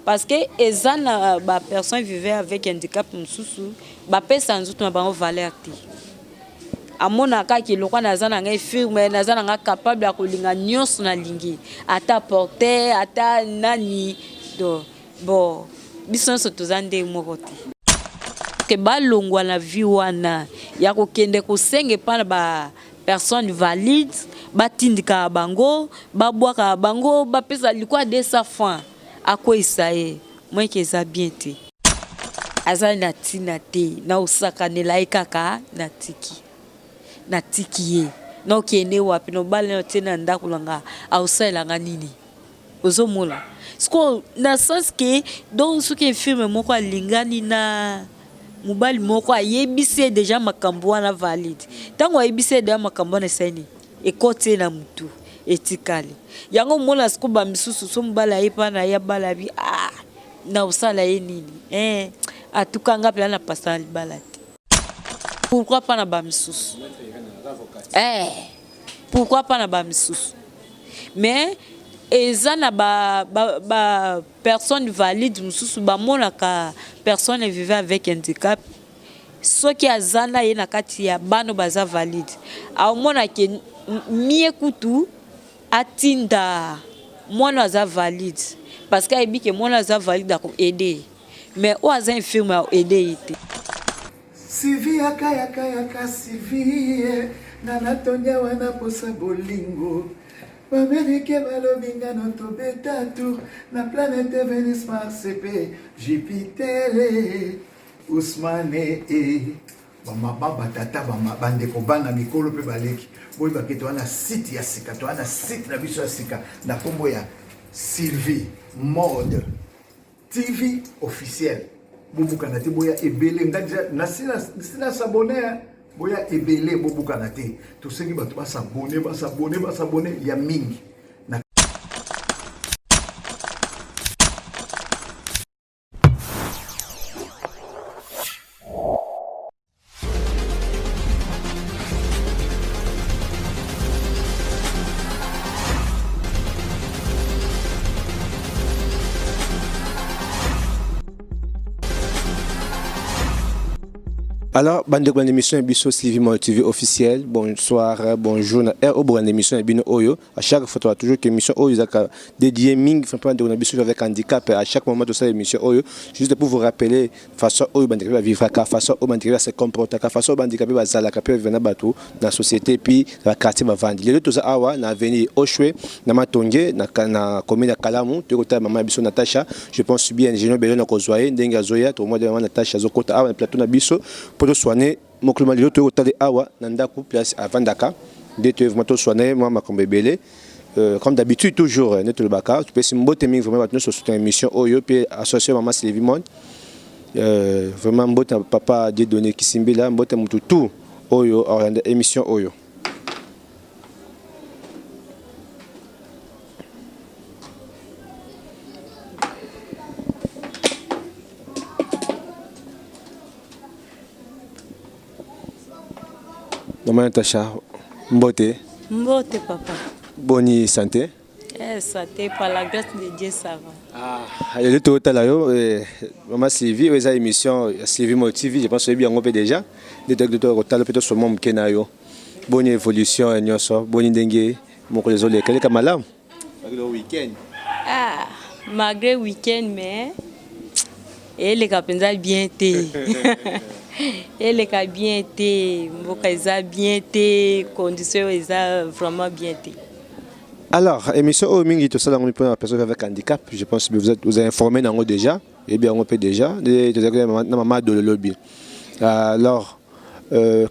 Parce que eza na ba personnes vivait avec handicap mosusu bapesa nzoto na bango valeur te. Amonaka kaka lokwa naza na ngai firme, naza na ngai capable ya kolinga nyonso nalingi, ata porter ata nani. Donc bon, biso nyonso toza ndenge moko te. Ke balongwa na vie wana ya kokende kosenga epai na ba personne valide, batindikaka bango, babwakaka bango, bapesa likwa 200 francs akweyisa ye, moyeke eza bien te. Aza na ntina te, na osakanela ye kaka natiki natiki ye, na okende wapi, na obala na otie na ndako na nga, aosalela nga nini? Ozomona sikoyo na sens ke donc soki infirme moko alingani na mobali moko, ayebisi ye deja makambo wana valide, ntango ayebisi ye deja makambo wana, esali nini? Ekoti ye na mutu, etikali yango. Omona sikoyo bamisusu so mobali aye mpa na ye abala bi, ah, na osala ye nini? Eh, atuka nga mpena na pasa na libala te. Pourquoi pas na bamisusu? Eh, pourquoi pas na bamisusu? Mais eza na ba, ba, ba personne valide mosusu bamonaka personne vivait avec handicap, soki aza na ye na kati ya bana baza valide, aomonake mie kutu atinda mwana aza valide, parce que ayebi ke mwana aza valide akoaider, mais oyo aza infirme aoaider ye te. Sivi yaka yaka yaka Sivi, nga natondi awa na posa bolingo. Bamerike balobi nga no tobeta tour na planète Venus, Mars mpe Jupiter. Ousmane e bamama, batata, bandeko, bana, mikolo mpe baleki, boyebake toza na site ya sika, toza na site na biso ya sika na nkombo ya Sylvie Mode TV officiel. Bobukana te, boya ebele. Nga deja nasi nas'abonner. Boya ebele, bobukana te. Tosengi bato bas'abonner, bas'abonner, bas'abonner ya mingi. Na Alors, bandeko na émission ya biso Sylvie Moyo TV officiel, bonsoir, bonjour na heure oyo na émission ya bino oyo. À chaque fois toa toujours que émission oyo ezaka dédié mingi vraiment bandeko na biso avec handicap. À chaque moment tosala émission oyo juste pour vous rappeler façon oyo bandeko ba vivre, façon oyo bandeko ba se comporter, façon oyo bandeko bazalaka pe vivre na bato na société puis na quartier bavandi. Lelo toza awa na avenue Oshwe na Matonge na commune ya Kalamu, toyei mama ya biso Natacha. Je pense bien ingénieur Belo na kozwa ye ndenge azoya. Tokomona mama Natacha azokota awa na plateau na biso mpo toswane mokolo ma lelo. Toyei kotala awa na ndako place avandaka nde toye vraiment toswane mwa makambo ebele. Comme d'habitude toujours nde tolobaka, topesi mbote mingi vraiment bato nyonso soutien émission oyo mpe association mama Sylvie Monde. Vraiment mbote na papa Dieudonné Kisimbila, mbote mutu tout oyo aolanda émission oyo. Mama Natacha, mbote. Mbote papa. Boni santé? Eh, santé, par la grâce de Dieu, ça va. Ah, lelo totala yo mama Sylvie, oyo eza émission ya Sylvie Mo TV, je pense oyebi yango mpe déjà. Nde toyaki kotala mpe tosoma moke na yo. Boni évolution ya nyonso, boni ndenge mokolo ezoleka eleka malamu? Week-end. Ah, malgré week-end, mais eleka mpenza bien te, eleka bien te. Mboka eza bien te, condition eza vraiment bien te. Alors, émission oyo mingi tosala yango mpona personne avec handicap. Je pense que vous avez informé nango déjà, oyebi yango mpe déjà. Nde tozalaki na mama Adolo lobi. Alors,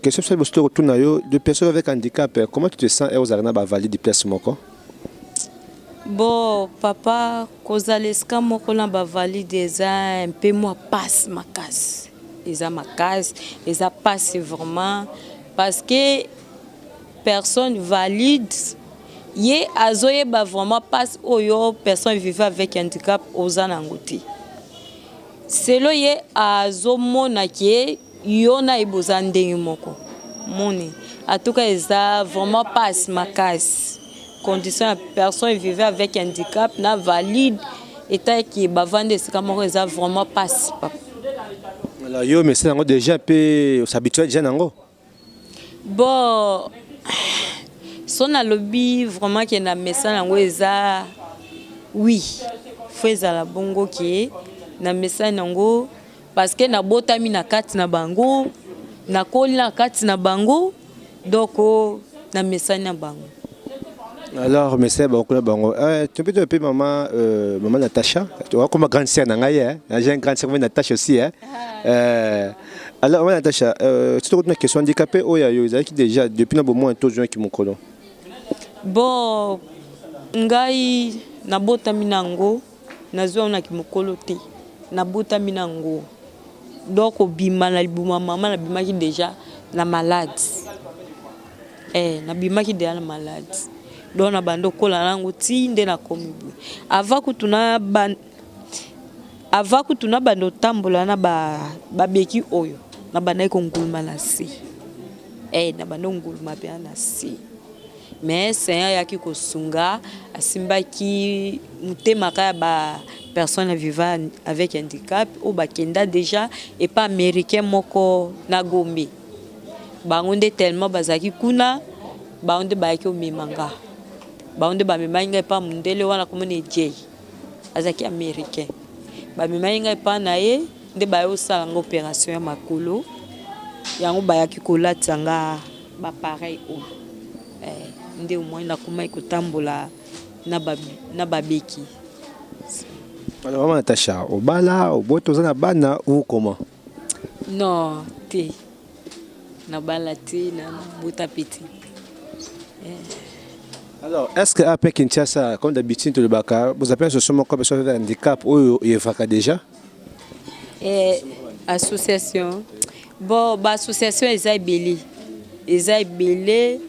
question biso liboso tokotuna yo de personne avec handicap, comment tu te sens e ozalaka na bavalide place moko? Bon papa, kozala esika moko na bavalide eza mpe mwa pasi makasi, eza makasi, eza pasi vraiment, parce que personne valide ye azoyeba vraiment mpasi oyo personne vivant avec handicap oza nango te. Selo ye azomona ke yo na ye boza ndenge moko moni. En tout cas eza vraiment pasi makasi, condition ya personne vivant avec handicap na valide. Etaki bavandi esika moko eza vraiment pasi papa. Alors yo mesana yango déjà mpe os'habitue déjà nango? Bon, so nalobi vraiment ke na mesana yango, eza oui, faut ezala bongo ke na mesana yango, parce que nabotami na kati na bango, nakoli na kati na bango, donc na mesani na bango. Alors mesana bango kuna bango, tu peux te maman, maman Natacha, tu vois comme grande sœur na ngai, hein, j'ai une grande sœur Natacha aussi, hein. Alors maman Natacha, tu te une question, handicapé oyo yo ezalaki déjà depuis na bomoi to ozwaki mokolo? Bon, ngai nabotami nango, nazwi yango na mokolo te, nabotami nango. Donc obima na libuma mama, nabimaki déjà na malade, nabimaki déjà na malade. Donc na bandi okola nango ti nde nakomi boye. Avant kutu na bandi otambola na babeki oyo, nabandaki konguluma na se, nabandi onguluma mpenza na se. Mais Seigneur ayaki kosunga, asimbaki motema kaka ya bapersone vivant avec handicap oyo bakenda déjà epa Américain moko na Gombe. Bango nde tellement bazalaki kuna, bango nde bayaki omema nga, bango nde bamemaki ngai epa mondele wana, komona Ejei, azalaki Américain. Bamemaki ngai epa na ye, nde baye kosala nga opération ya makolo. Yango bayaki kolatisa nga baappareil oyo, nde omoi nakomaki kotambola na babeki. Alors maman Natacha, obala, obota, oza na bana ou comment? Non, te, nabala te, nabota pe te. Alors, est-ce que après Kinshasa, comme d'habitude, tolobaka, vous appelez association moko personne avec handicap oyo eyevaka déjà? Association, bon, baassociation eza ebele, eza ebele,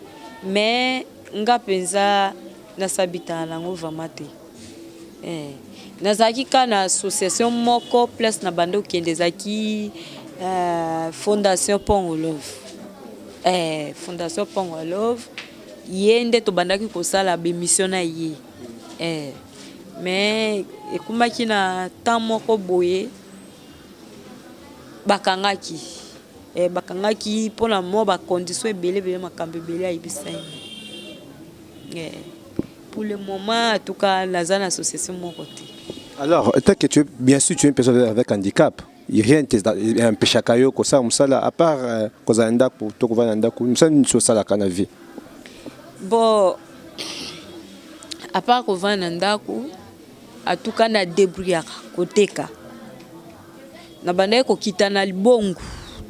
mais nga mpenza nasabitaka nango vraiment te. Nazalaki kaka na association moko, place na banda okende ezalaki Fondation Pongo Love. Fondation Pongo Love, ye nde tobandaki kosala bémission na ye. Mais ekomaki na temps moko boye, bakangaki mpona mwa bacondition ebele ebele, makambo ebele ayebisai. Pour le moment, en tout cas, naza na association moko te. Alors, tant que tu es, bien sûr, tu es une personne avec handicap, rien ne empêchaka yo kosala mosala à part kozala ndako to kovanda ndako. Mosala nini osalaka na vie? Bon, à part kovanda na ndako, en tout cas na débrouillaka koteka. Na bandaki kokita na libongo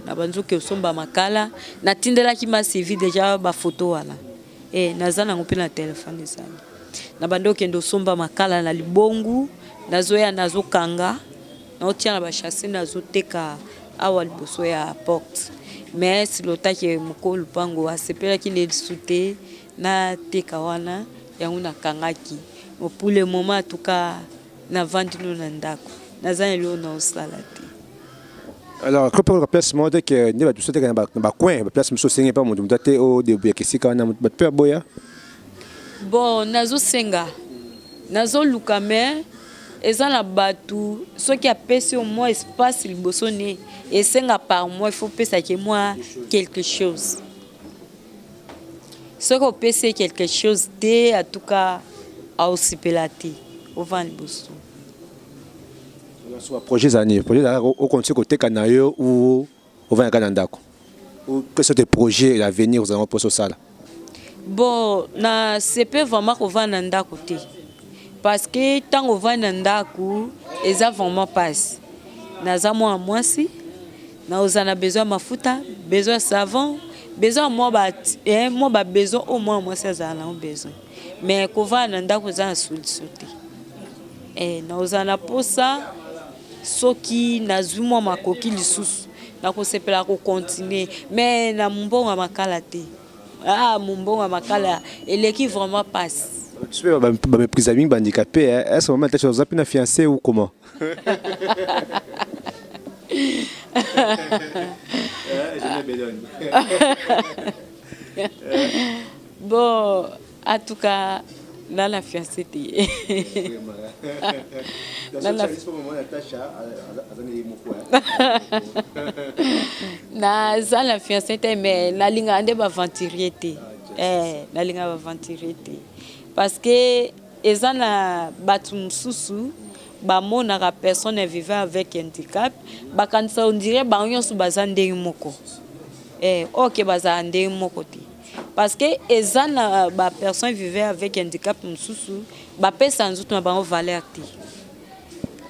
na banzoki, osomba makala. Natindelaki masivi déjà bafoto wana, naza nango mpe na telefone ezali. Na bandi okende osomba makala na libongu, nazoya, nazokanga, naotia na basachet, nazoteka awa liboso ya porte. Mais silotaki mokolo lupango asepelaki nde lisu te nateka wana, yango nakangaki. Pour le moment, en tout cas, navandi no na ndako, naza na eloko naosala te. Alors kope place moko te ke nde bato mosusu oteka na bacoin, baplace mosusu osengi mpa moto, moto ate odebuyaka esika wana, bato mpe baboya? Bon, nazosenga, nazoluka, mais eza na bato, soki apesi yo mwa espace liboso ne esenga par mois il faut opesaki mwa quelque chose. Soki opesi ye quelque chose te, en tout cas aosepela te ovanda liboso. So baprojet ezala nini? Projet ezalaka okontinue koteka na yo ou ovandaka na ndako? Quels sont tes projets à l'avenir ozalanga mposa osala? Bon, na sepe vraiment kovanda na ndako te, parce que ntango ovandi na ndako eza vraiment mpasi. Naza mwana mwasi, naozala na besoin ya mafuta, besoin ya savon, besoin mwa babesoin oyo mwana mwasi azala nango besoin. Mais kovanda na ndako eza na solution te. Naozala na posa, soki nazwi mwa makoki lisusu, nakosepela kocontinue, mais na mbongo ya makala te. Ah, mombongo ya makala eleki vraiment passe. Baméprise mingi bahandicapé. Est ce moment peut-être oza mpe na fiancé ou comment? Bon, en tout cas, Na na fiancé te. Naza na fiancé te, mais nalingaka nde baaventurier te. Eh, nalingaka baaventurier te parce que eza na bato mosusu bamonaka personne vivant avec handicap, bakanisa on dirait bango nyonso baza ndenge moko. Eh, ok, bazala ndenge moko te parce que eza na bapersonne vivant avec handicap mosusu bapesa nzoto na bango valeur te.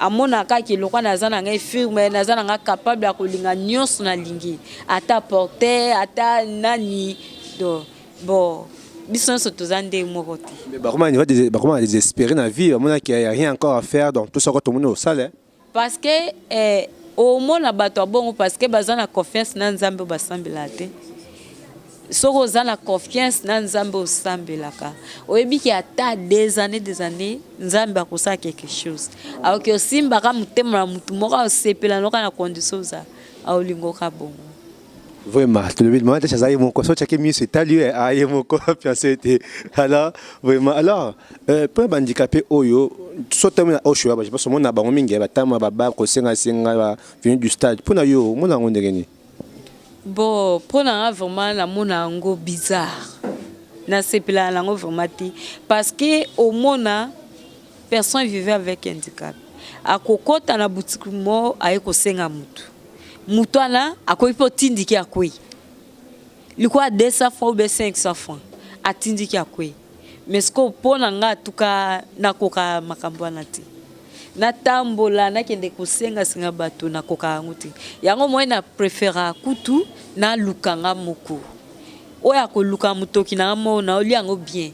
Amonaka kaka eloko naza na ngai firme, naza na ngai capable ya kolinga nyonso, nalingi ata porter ata nani. Donc bon, biso nyonso toza ndenge moko te. Mais bakoma désespéré na vie, bamonaki ya rien encore à faire, donc tout ça tomoni osala. Parce que eh, omona bato ya bongo parce que baza na confiance na Nzambe oyo basambelaka te. Soki oza na confiance na Nzambe osambelaka, oyebi ke ata des années, des années, Nzambe akosala quelque chose. Aoki osimbaka motema na motu moko, osepela noka na condition oza, aolingoka bongo. Vraiment, tolobi mama Natacha aza ye moko. So otiaki miso etali yo, aye moko, fiancé te. Alors vraiment, alors mpo bahandicapé oyo so tami na osho, je pense omona bango mingi batama babar kosengasenga, bavenu du stade. Mpo na yo, omona yango ndenge nini? Bon, mpo na nga vraiment, namona yango bizarre, nasepelaka nango vraiment te parce que omona personne vivait avec handicap akokɔta na boutique moko, aye kosenga mutu, mutu wana akoki mpe otindiki akwei likolo ya 200 francs ou bien 500 francs, atindiki akwei. Mais sikoyo mpo na nga atuka nakoka makambo wana te, natambola nakende kosengasenga bato, nakoka yango te. Yango moi na préféra kutu naluka nga moko, oyo akoluka motoki na nga moko, naolia yango bien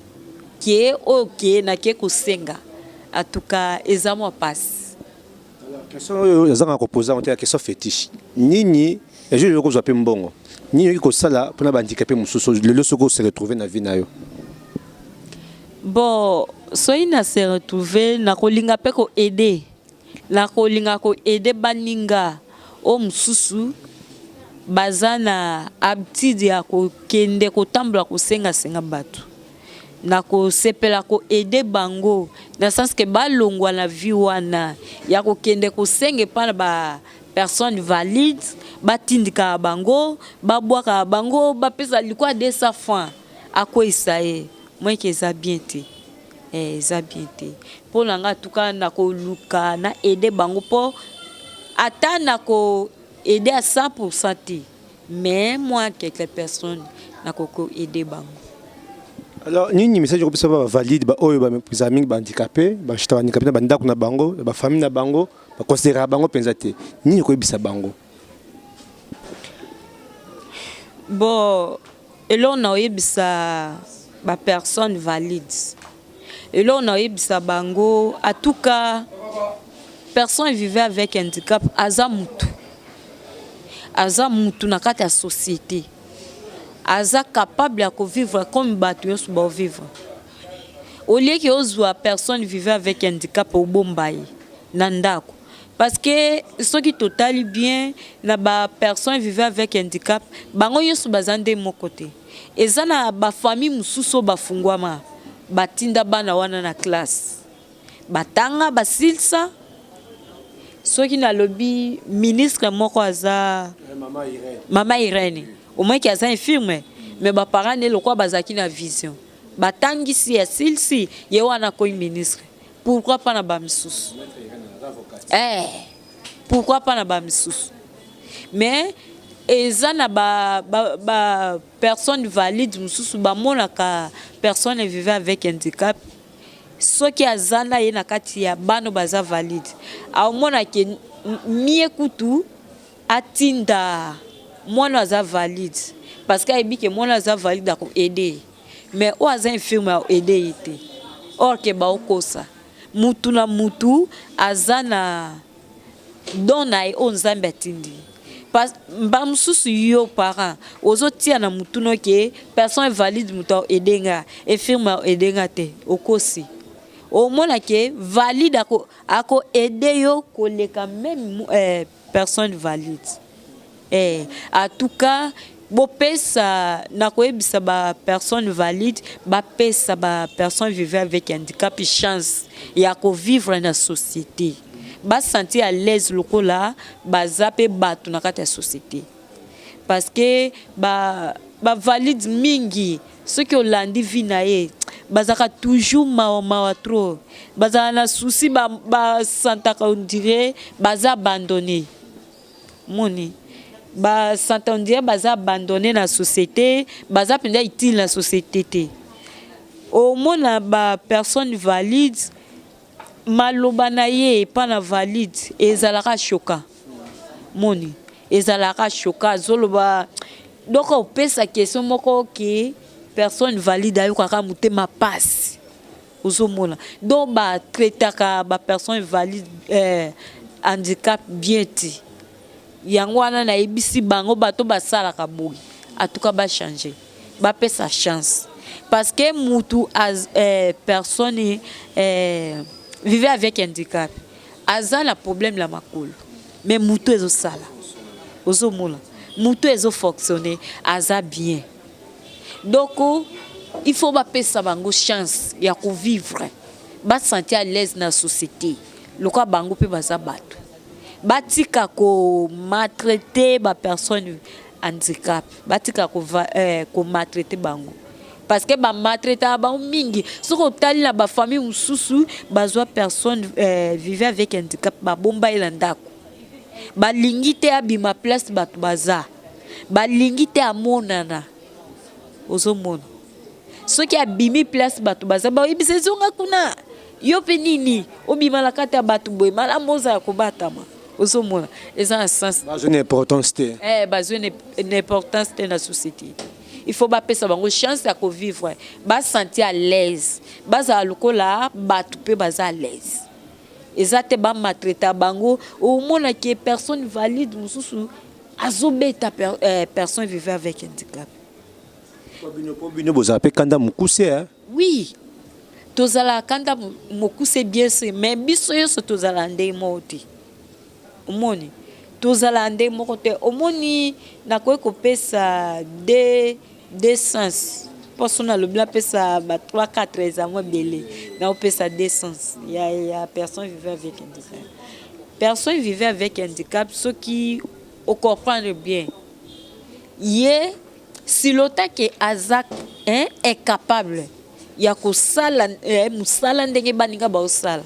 ke oyo ke nake kosenga. Atuka eza mwa pasi. Question oyo ezanga kopoza yango te, ya question fétiche nini? Ejo lelo kozwa mpe mbongo nini oyoki kosala mpona bahandicapé mosusu lelo soki ose retrouve na vie na yo? Bon, soki na se retrouve, nakolinga mpe koaider, nakolinga koaider baninga oyo mosusu baza na habitude ya kokende kotambola kosengasenga bato. Nakosepela koaider bango na sens ke balongwa na vie wana ya kokende kosenga epai na ba personne valide, batindikaka bango, babwakaka bango, bapesa likwa 200 francs, akweyisa ye moyeke. Eza bien te, eza bien te. Mpo na nga tuka nakoluka na aider bango, mpo ata nako aider à 100 te, mais moi quelques personnes nakoki aider bango. Alors nini message okopesa ba bavalide baoyo bazala mingi bahandicapé, bachita bahandicapé na bandako na bango, na bafamille na bango, baconsidéraka bango mpenza te? Nini koyebisa bango? Bon, eloko na oyebisa bapersone valide, eloko na oyebisa bango, en tout cas personne vivait avec handicap aza mutu, aza mutu na kati ya société, aza capable ya kovivre comme bato nyonso baovivre. Olieki ozwa personne vivait avec handicap, obomba ye na ndako, parce que soki totali bien na bapersone vivait avec handicap, bango nyonso baza nde moko te. Eza na bafamille mosusu oyo bafungwama, batinda bana wana na classe, batanga, basilisa. Soki nalobi ministre moko aza mama Irene, omoki aza infirme, mais baparent ne lokola bazalaki na vision, batangisi ya silisi, ye wana akomi ministre. Pourquoi pas na bamisusu? Eh, pourquoi pas na bamisusu? Mais eza na ba, ba, ba personne valide mosusu bamonaka personne vivait avec handicap, soki aza na ye na kati ya bana baza valide, aomonake mie kutu atinda mwana aza valide, parce que ayebi ke mwana aza valide akoaider, mais oyo aza infirme aoaider ye te. Or ke baokosa, mutu na mutu aza na don na ye oyo Nzambe atindi. Bamosusu yo parent ozotia na mutu no ke personne valide moto aaider nga, infirme aaider nga te. Okosi. Omona ke valide akoaider yo koleka même personne valide. En tout cas. Bopesa, nakoyebisa ba personnes valides bapesa ba personnes vivant avec handicap chance ya ko vivre na société, ba sentir à l'aise lokola baza pe bato na kati ya société, parce que ba ba valide mingi soki olandi vie na ye bazalaka toujours mawa mawa trop, bazala na souci, ba basantaka on dirait baza abandonné. Moni ba santa on dirait baza abandonné na société, baza mpenza utile na société te. Omona ba personne valide, maloba na ye epa na valide ezalaka choquant. Moni ezalaka choquant, azoloba donc opesa question moko ke personne valide ayokaka motema pasi. Ozomona donc ba traitaka ba personne valide handicap bien te. Yango wana nayebisi bango, bato basalaka boye, en tout cas bachange, bapesa chance, parce que mutu az, personne vivait avec handicap aza na problème na makolo, mais mutu ezosala, ozomona mutu ezofonctionne, aza bien. Donc il faut bapesa bango chance ya kovivre, basentir à l'aise na société lokola bango mpe baza bato. Batika komaltraite bapersone handicap, batika komaltraite bango, parce que bamaltraitaka bango mingi. Soki otali na bafamille mosusu, bazwa personne vive avec handicap, babomba ye na ndako, balingi te abima place bato baza, balingi te amonana. Ozomona soki abimi place bato baza, bayebisa ezonga kuna, yo mpe nini obima na kati ya bato boye, malamu ozala kobatama. Ozomona eza na sens. Bazwi na importance te. Bazwi na importance te na société. Il faut bapesa bango chance ya kovivre, basentir à l'aise, bazala lokola bato mpe baza à l'aise. Eza te bamaltraita bango. Omonaki personne valide mosusu azobeta personne vivant avec handicap. Po bino bozala mpe kanda mokuse, eh? Oui, tozalaka kanda mokuse, bien sûr, mais biso nyonso tozala ndenge moko te. Omoni tozala ndenge moko te. Omoni nakoki kopesa deux sens, mposo nalobi napesa ba 3 4, eza mwa ebele. Naopesa deux sens ya personne vivant avec handicap. Personne vivant avec handicap, soki ocomprendre bien ye, silota ke aza, hein, incapable ya kosala mosala ndenge baninga baosala.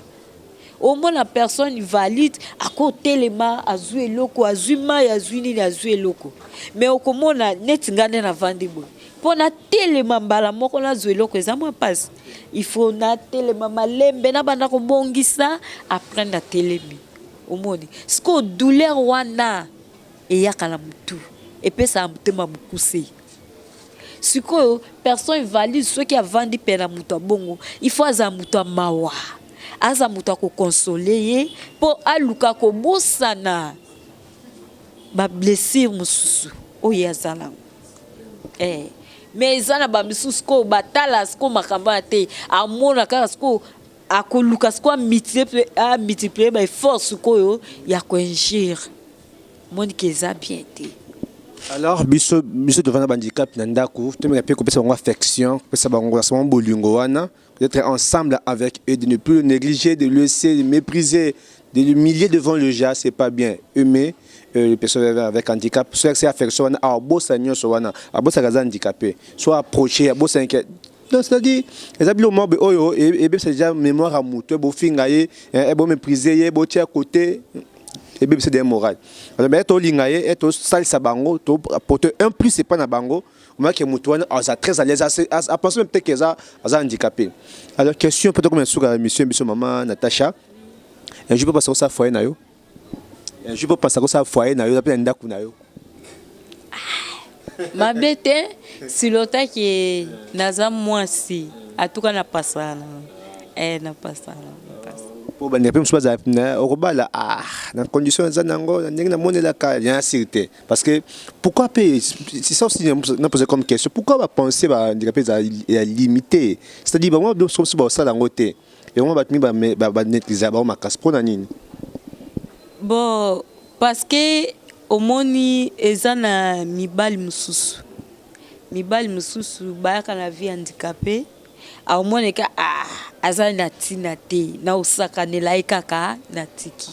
Omona personne valide akotelema, azwi eloko, azwi mai, azwi nini, azwi eloko, mais okomona neti ngai nde navandi boye, mpo natelema mbala moko nazwa eloko eza mwa mpasi. Il faut natelema malembe, nabanda kobongisa, après natelemi. Omoni sikoyo douleur wana eyaka na motu, epesaka motema mokuse. Sikoyo personne valide soki avandi mpe na moto ya bongo, il faut aza moto ya mawa, aza moto akokonsole ye mpo aluka kobosana bablessure mosusu oyo aza nango. Mais eza na bamisusu sikoyo batala sikoyo makambo wana te, amona kaka sikoyo akoluka sikoyo amultiplie baeffort sikoyo ya koinjure. Monike eza bien te. Alors biso tovanda bahandicap na ndako, tomeka mpe kopesa bango affection, kopesa bango bango bolingo wana, d'être ensemble avec eux, de ne plus le négliger, de le laisser, de mépriser, de l'humilier devant le gens, c'est pas bien. Aimer les personnes avec handicap, soit c'est affection wana, abosa nyonso wana, abosaka aza handicapé, soit approcher, abosa. Donc c'est-à-dire eza biloko moko boye oyo ebebisa déjà mémoire ya moto. Bofinga ye, bomépriser ye, botia côté, ebebisa déjà moral. Alors mais tolinga ye, tosalisa bango, toapporter un plus epai na bango, omaki moto wana aza très à l'aise, apense même peut-être aza handicapé. Alors question peut-être comme suka émission biso, mama Natacha, un jour mpo kosala foyer na yo, un jour mpo pasa kosala foyer na yo mpe na ndako na yo? Mabe te, silotaki naza mwasi atuka napasana, napasana. Po bandeko mpe mosusu bazala okobala, ah, na condition eza nango na ndenge namonelaka bien sûr te. Parce que pourquoi mpe, c'est ça aussi na posé comme question, pourquoi bapense bahandicapé eza ya limité, c'est-à-dire bango biloko mosusu baosala yango te, yango bato mingi banéglige bango makasi, mpo na nini? Bon, parce que Omoni eza na mibali mosusu, mibali mosusu bayaka na vie handicapé, aomoneka ah, aza na ntina te, na osakanela ye kaka, natiki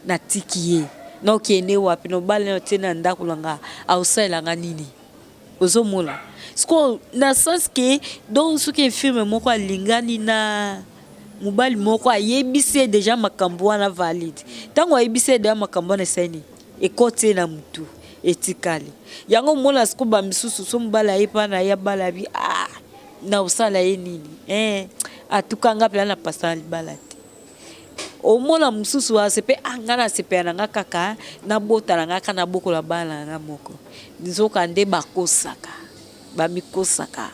natiki ye, naokende wapi? Nobali na tie na ndako na nga, aosalela nga nini? Ozomona sikoyo na sens ke donc soki infirme moko alingani na mobali moko, ayebisi ye deja makambo wana valide. Ntango ayebisi ye deja makambo wana, esali nini? Ekoti ye na motu, etikali yango. Omona sikoyo bamisusu, so mobali aye mpa na ye, abala bi, ah, na osala ye nini? Eh, atuka nga mpena na pasa na libala te. Omona mosusu asepe, ah, nga nasepela na nga kaka nabota na nga kaka, nabokola bana na nga moko. Nzoka nde bakosaka, bamikosaka,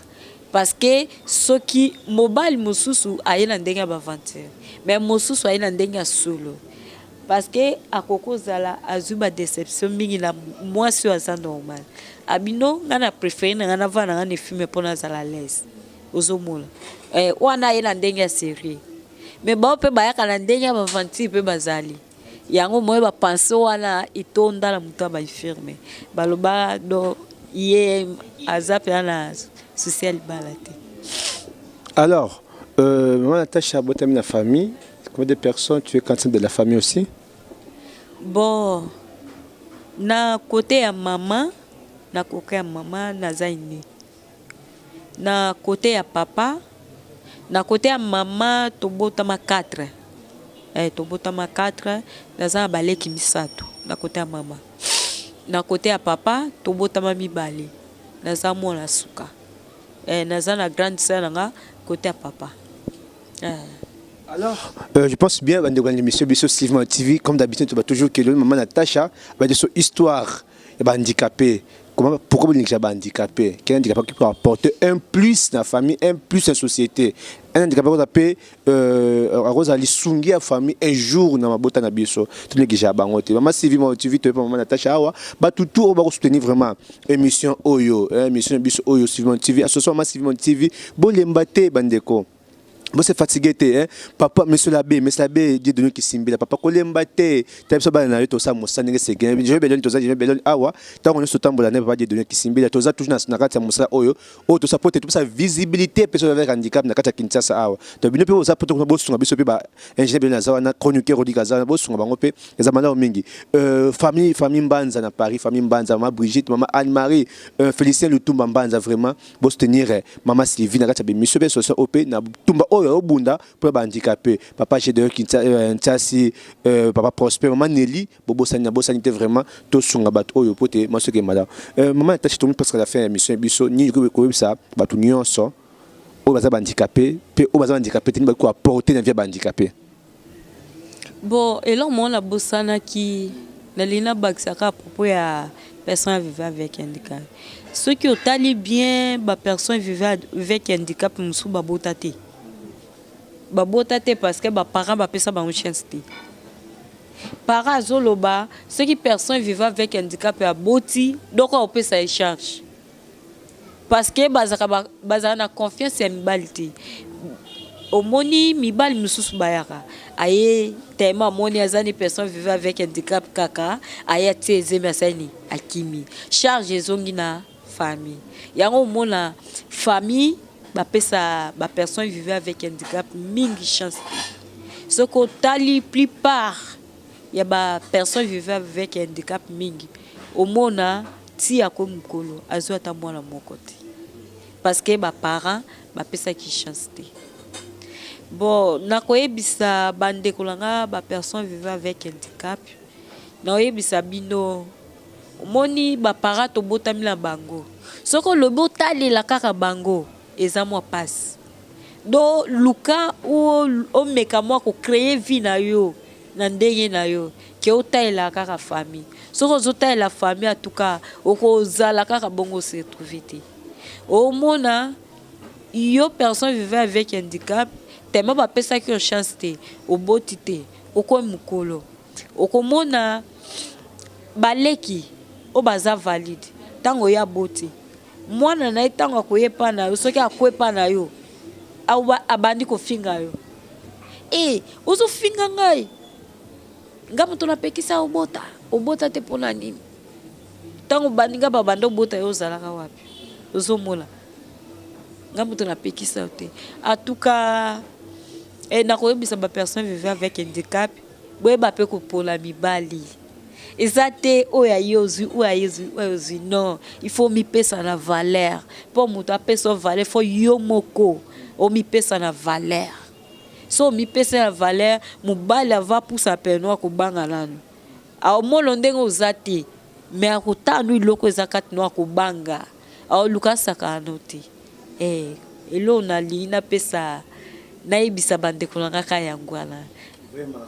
parce que soki mobali mosusu aye na ndenge ya baaventure, mais mosusu aye na ndenge ya solo, parce que akoki kozala azwi badéception mingi na mwasi oyo aza normal. Abino nga na préféré na nga navanda na nga na infirme mpo nazala à l'aise. Ozomona, eh, wana aye na ndenge ya sérieux, mais bao mpe bayaka na ndenge ya baaventure mpe bazali yango. Moye bapense wana etonda na moto ya bainfirme, baloba do ye aza mpena na souci ya libala te. Alors, maman Natacha, botami na famille combien de personnes? Tu es quantième de la famille aussi? Bon, na côté ya mama, na côté ya mama naza aîné. Na côté ya papa, na côté ya mama tobotama 4, eh, tobotama 4, naza na baleki misato na côté ya mama. Na côté ya papa tobotama mibale, naza mwana suka, eh, naza na grande sœur na nga côté ya papa, eh. Alors, je pense bien, bandeko na émission biso Sylvain TV, comme d'habitude, tu vas toujours que le maman Natacha va dire son histoire ya handicapé. Comment, pourquoi vous dites handicapé? Quel handicapé qui peut apporter un plus dans la famille, un plus dans la société? Un handicapé qu'on appelle akozala lisungi ya famille un jour na mabota na biso, tonégliger bango te. Mama Sylvie Mao TV, toyepa mama Natacha awa. Batutu oyo bakosoutenir vraiment émission oyo, émission na biso oyo Sylvie TV, association Mama Sylvie TV, bolemba te bandeko, bose fatigué te, hein? Papa, monsieur l'abbé, monsieur l'abbé Dieudonné Kisimbila, papa, kolemba te. Ta biso bana na yo, tosala mosala ndenge sege je beloni, toza je beloni awa ntango nyonso totambola ne papa Dieudonné Kisimbila. Toza toujours na kati ya mosala oyo oyo tosala po te topesa visibilité mpe soki avec handicap na kati ya Kinshasa awa. To bino mpe boza po bosunga biso mpe, ba ingénieur beloni aza wana, chroniqueur Rodika aza wana, bosunga bango mpe, eza malamu mingi. Famille Mbanza na Paris, famille Mbanza, mama Brigitte, mama Anne-Marie, Félicien Lutumba Mbanza, vraiment bosoutenir mama Sylvie na kati ya bémission mpe social oyo mpe na tumba oyo obunda mpo bahandicapé. Papa Gédéon Ntiasi, papa Prosper, mama Nelly, bobosani na bosani te. Vraiment tosunga bato oyo po te masoki malamu. Mama Natacha, tomi presque à la fin ya émission biso. Nini koyebisa bato nyonso oyo baza bahandicapé mpe oyo baza bahandicapé te, nini baki koapporter na vie ya bahandicapé? Bon, eloko moko nabosanaki, nalingi nabakisaka à propos ya personne vivant avec handicap. Soki otali bien, bapersonne vivant avec handicap mosusu babota te, babota te parce que baparent bapesa bango chance te. Parent azoloba soki personne vivant avec handicap aboti, donc akopesa ye charge, parce que bazalaka na confiance ya mibali te. Omoni mibali mosusu bayaka, aye tellement amoni aza ni personne vivant avec handicap, kaka aye, atie ezemi, asali nini, akimi, charge ezongi na famille. Yango omona famille bapesa bapersonne vivant avec handicap mingi chance te. Soki otali plupart ya bapersonne vivant avec handicap mingi, omona ti akomi mokolo, azwi ata mwana moko te, parce que baparent bapesaki chance te. Bon, nakoyebisa bandeko na nga bapersonne vivant avec handicap, nakoyebisa bino, omoni baparent tobotami na bango, soki olobi otalela kaka bango, eza mwa mpasi. Do luka omeka mwa kocréer vie na yo na ndenge na yo ke otalela kaka famille. Soki ozotalela famille, atuka okozala kaka bongo, se retrouve te. Omona yo personne vivant avec handicap, tellement bapesaki yo chance te, oboti te, okomi mokolo, okomona baleki oyo baza valide, ntango oyo aboti mwana na ye, ntango akoyepa na yo, soki akwepa na yo, abandi kofinga yo: "E, ozofinga ngai, nga moto napekisa obota." Obota te pona nini? Tango baninga babanda obota yo ozalaka wapi? Ozomona nga moto napekisa yo te. En tout cas eh, nakoyebisa ba personnes vivant avec handicap boyeba mpe kopola mibali. Eza te oyo aye ozwi oyo aye ozwi oyo ozwi non, il faut omipesa na valeur. Mpo moto apesa yo valeur, faut yo moko omipesa na valeur. Soki omipesi na valeur, mobali ava apusa pene no akobanga nanu. Aomona ndenge oza te mais akotala no eloko eza kati no akobanga. Aoluka asakana no te. Eh, eloko nalingi napesa nayebisa bandeko na nga kaka yango wana. Vraiment.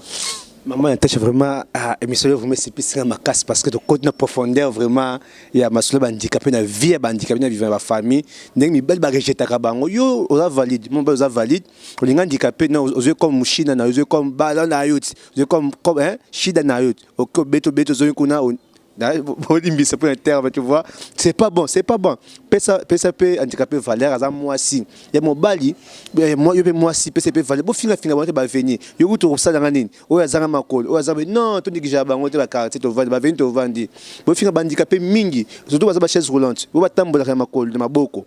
Maman Natacha vraiment ah, émission oyo vraiment esepesi nga makasi parce que tokoti na profondeur vraiment ya masolo ya bahandicapé na vie ya bahandicapé na vivre ya bafamille ndenge mibali barejetaka bango yo oza valide mobali oza valide olinga handicapé na ozwi comme mushina na ozwi comme bala na yo ti ozwi comme comme hein shida na yo ti oke obeto obeto ozongi kuna bolimbisa mpo na terme tu vois, c'est pas bon, c'est pas bon. Pesa pesa mpe handicapé valeur, aza mwasi ya mobali, yo mpe mwasi pesa mpe valeur. Bofinga finga bango te, bavenir yo kutu okosalanga nini? Oyo azanga makolo, oyo aza non, tondigija bango te. Baquartier tovandi, bavenir tovandi, bofinga bahandicapé mingi, surtout baza bachaise roulante oyo batambolaka ya makolo na maboko.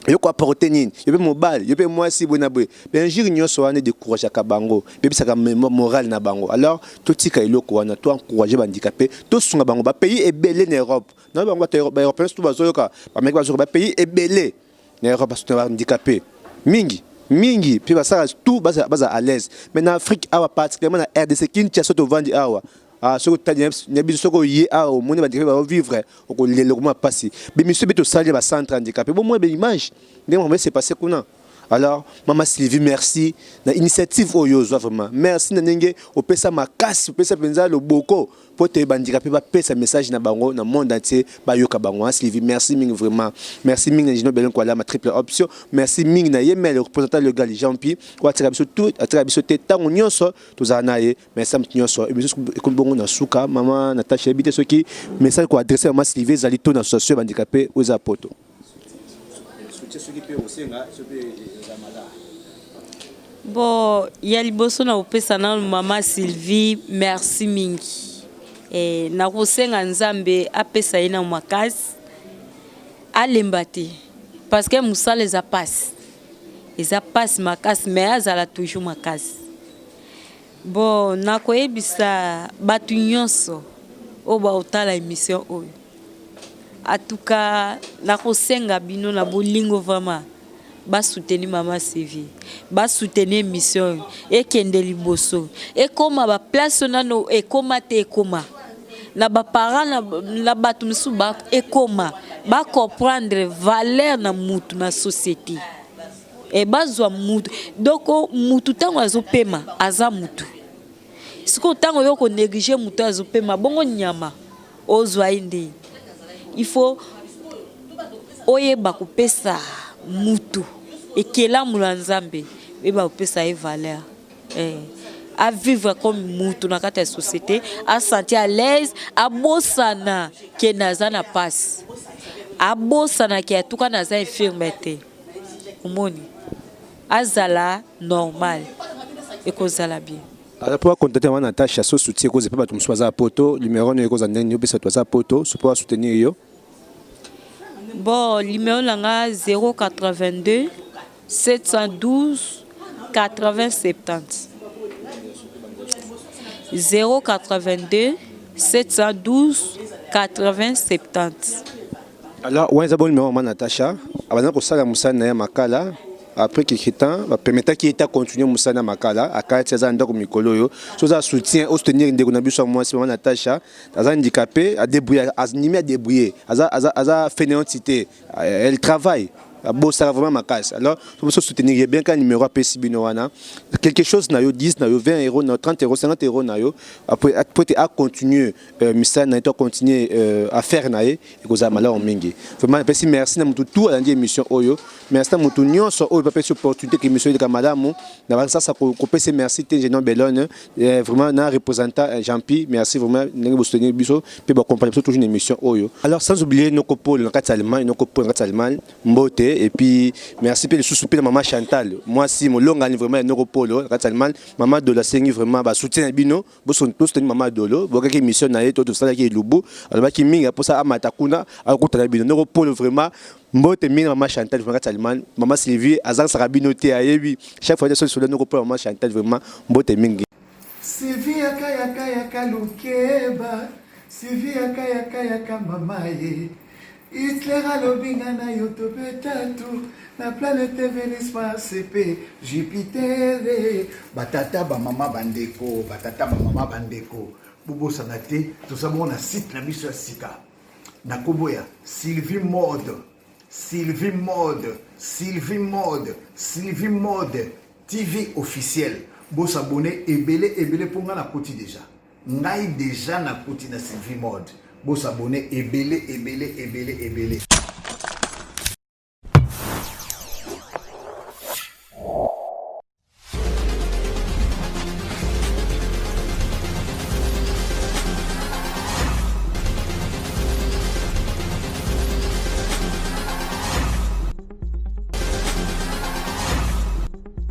Yo koapporte nini? Yo mpe mobali, yo mpe mwasi, boye na boye, bainjure nyonso wana edécourageaka bango, bebisaka morale na bango. Alors totika eloko wana, toencourage bahandicapé, tosunga bango. Bapays ebele na Europe na bango, bato baeuropéen surtout bazoyoka, bameki bazoyoka, bapays ebele na Europe basoutenir bahandicapé mingi mingi mpe basala tout baza à l'aise. Mais na Afrique awa, particulièrement na RDC Kinshasa, tovandi awa. Ah, soki otali na biso, soki oye awa, omoni bahandicapé baovivre, okolela, okoma mpasi. Bemiso mpe tosali bacentre handicapé, bomoi baimage ndenge makambo ese passe kuna. Alors mama Sylvie, merci na initiative oyo ozwa. Vraiment merci na ndenge opesa makasi, opesa mpenza loboko mpo te bahandicapé bapesa message na bango na monde entier, bayoka bango. Hein, Sylvie, merci mingi, vraiment merci mingi na Gino Belen Kwalama triple option. Merci mingi na ye mais le représentant légal Jean Pi oyo atika biso tout, atika biso te, ntango nyonso tozala na ye. Merci moto nyonso. Émission ekomi bongo na suka. Mama Natasha, yebi te soki message koadresse mama Sylvie ezali to na association ya bahandicapé oyo eza poto. Soki mpe osenga, soki eza malamu. Bon, ya liboso na kopesa nano mama Sylvie merci mingi. Nakosenga Nzambe apesa ye na makasi, alemba te, parce que mosala eza pasi, eza pasi makasi, mais azala toujours makasi. Bon, nakoyebisa bato nyonso oyo baotala émission oyo, atuka nakosenga bino na bolingo vraiment basoutenir mama Sylvie, basoutenir émission oyo, ekende liboso, ekóma baplace oyo nano ekóma te, ekóma na baparent na bato mosusu, ekóma bacomprendre valeur na mutu na société e bazwa mutu. Donc mutu ntango azopema aza mutu. Sikoyo ntango yo konéglige mutu azopema bongo, nyama ozwa ye nde. Il faut oyeba kopesa mutu ekelamu na Nzambe, oyeba kopesa ye valeur, avivre comme mutu na kati ya société, asentir à l'aise, abosana ke naza na pasi, abosana ke atuka naza infirme te. Omoni, azala normal, ekozala bien. Alors mpo acontacte mama Natasha, so soutien ekozala mpe bato mosusu baza ya poto, numéro no ekozala ndenge nini? Opesa bato baza ya poto so mpo basoutenir yo. Bon, numéro na nga 082 712 80 70, 082 712 80 70. Alors wana eza bon numéro. Mama Natasha abanda kosala mosala na ye makala. Après quelque temps, bapermettaki ye ta continue mosala na makala. Akati aza na ndako mikolo oyo. So oza soutien, osoutenir ndeko na biso ya mwasi mama Natasha, aza handicapé, adébrouille, animi adébrouille, aza fainéante te, elle travaille, abosaka vraiment makasi. Alors so soutenir ye bien ka numéro apesi bino wana, quelque chose na yo, 10 na yo, 20 euros na yo, 30 euros, 50 euros na yo, après po ete acontinue misala na ye to acontinue affaire na ye, ekozala malamu mingi. Vraiment napesi merci na motu tout alandi émission oyo. Merci na motu nyonso oyo bapesi opportunité ke émission eleka malamu. Na basasa kopesa merci te, Génon Belone, vraiment na représentant Jean-Pi, merci vraiment ndenge bosoutenir biso mpe baaccompagne biso toujours na émission oyo. Alors sans oublier noko Paul na kati ya Allemagne, noko Paul na kati ya Allemagne, mbote. Et puis merci mpe lisusu mpe na mama Chantal, mwasi molongani vraiment ya Noko Polo na kati ya Allemagne. Mama Dolo asengi vraiment basoutien na bino, bosoutenir mama Dolo. Bokaki émission na ye to tosalaki elubu, alobaki mingi aposa amata kuna akutana bino. Noko Polo, vraiment mbote mingi na mama Chantal vraiment kati ya Allemagne. Mama Sylvie azangisaka bino te, ayebi chaque fois so lisolo Noko Polo. Mama Chantal, vraiment mbote mingi. Sylvie yaka, yaka, yaka, lukeba. Sylvie yaka, yaka, yaka, mama ye. Hitler alobi nga na yo tobeta tu na planète Vénus, Mars mpe Jupiter. Batata, bamama, bandeko, batata, bamama, bandeko, bobosana te, toza bongo na site na biso ya sika na nkombo ya Sylvie Mode, Sylvie Mode, Sylvie Mode, Sylvie Mode TV officiel. Bos'abonner ebele ebele mpo ngai nakoti déjà, ngai déjà nakoti na Sylvie Mode. Bos'abonner ebele ebele ebele ebele.